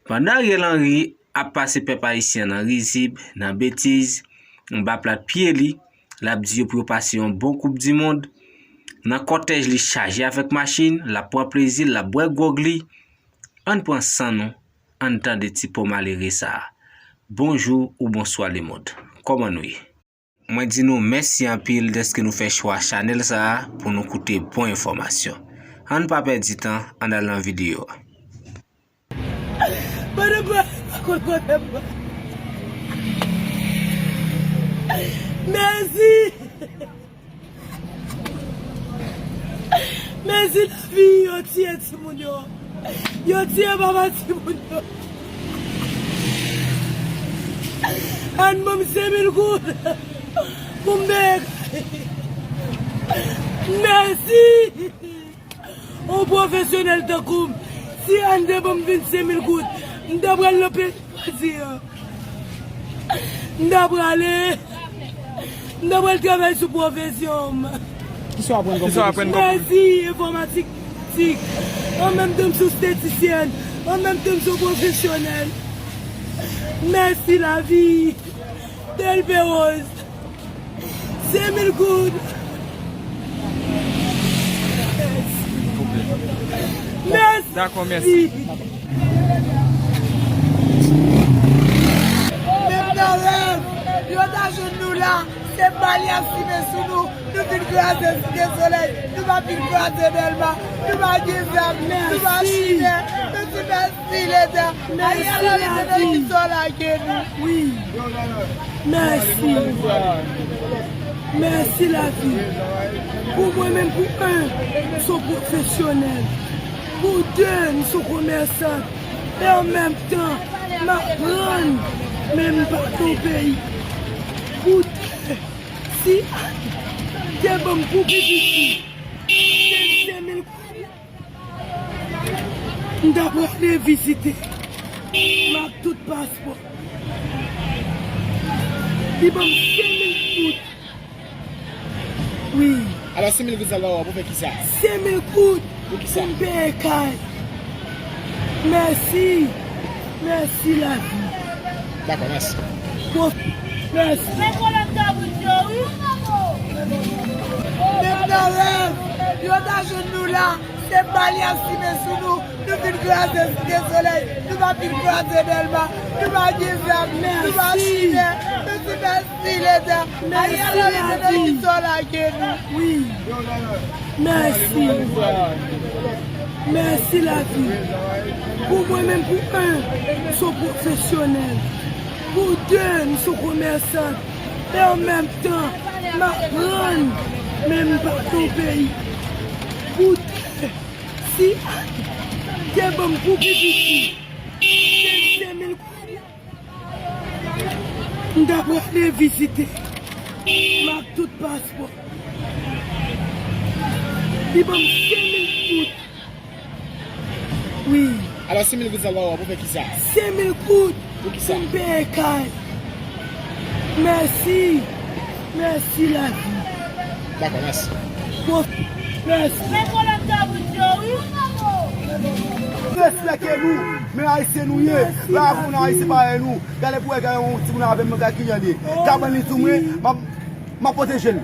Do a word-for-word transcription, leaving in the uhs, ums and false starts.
Pandan Ariel Henry ap pase pèp ayisyen nan rizib, nan betiz, anba plat pye li, l ap di yo pou yo pase yon bon Koup di Mond, nan kòtèj li chaje avèk machin, l ap pran plezi l, l ap bwè gwòg li. Ann pran san nou, ann tande ti po malere sa a. Bonjou ou bonswa lemonn. Kòman nou ye? Mwen di nou mèsi anpil dèske nou fè chwa chanèl sa a pou nou koute bon enfòmasyon. Ann pa pèdi tan, ann al nan videyo a. Pandan m pa konn kote m pral. Mèsi! Mèsi lavi, yo tiye timoun yo. Yo tiye papa timoun yo. Ann ban m senk mil goud pou m peye kay. Mèsi! Yon pwofesyonèl tankou m, si Ann te ban m vennsenk mil goud, m ta pral nan peyi Brazil. M ta prale. M ta pral travay sou pwofesyon m. Kisa w aprann kòm pwofesyon? Mèsi, enfòmatik, tik. An menm tan m se estetisyèn. An menm tan m se pwofesyonèl. Mèsi lavi. Tèl Peròz. Senk mil goud. Mèsi. Dakò, mèsi. Menm nan rèv, yo ta jwenn nou la, se bal y ap simen sou nou, nou vin kraze Site Solèy, nou pa vin kraze Dèlma, nou pa gen zam, nou pa chimè, nou di mèsi. Si Leta, Ariel Henry se nan ki sò lage nou. Wi. Mèsi. Mèsi lavi. Pou mwen menm, pou en, m se yon pwofesyonèl. Pou de, m se yon komèsan. E an menm tan, m aprann, men m pa nan peyi. Pou de, si Ann te ban m pou pi piti, vennsenk mil goud. M ta prale vizite m ak tout paspò. Li ban m senk mil goud. Wi. Alò, senk mil goud sa l ba w pou fè kisa? Senk mil goud pou m peye kay. Mèsi. Mèsi lavi. Dakò, mèsi. Bon, mèsi. Men pwoblèm kabrit yo, wi. Menm nan rèv, yo ta jwenn nou la. Se bal y ap simen sou nou. Nou vin kraze Site Solèy. Nou pa vin kraze Dèlma. Nou pa gen zam. Nou pa chimè. Nou di mèsi Leta. Ariel Henry se nan ki sò lage nou. Wi. Mèsi. Mèsi lavi. Pou mwen menm, pou en, m se yon pwofesyonèl. Pou de, m se yon komèsan. E an menm tan, m aprann, men m pa nan peyi. Pou de, si Ann te ban m pou pi piti, vennsenk mil goud, m ta prale vizite m ak tout paspò. Li ban m senk mil goud. Wi. Alò, senk mil goud sa l ba w pou fè kisa? Senk mil goud pou m peye kay. Mèsi. Mèsi lavi. Dakò, mèsi. Bon, mèsi. Men pwoblèm kabrit yo, wi. Respekte nou, men ayisyen nou ye. Mèsi lavi. Pa pou nou ayisyen parèy nou. Gade pou wè, gade yon timoun avè m, gade ki jan li ye. Kabann li sou mwen, m ap, m ap pwoteje l.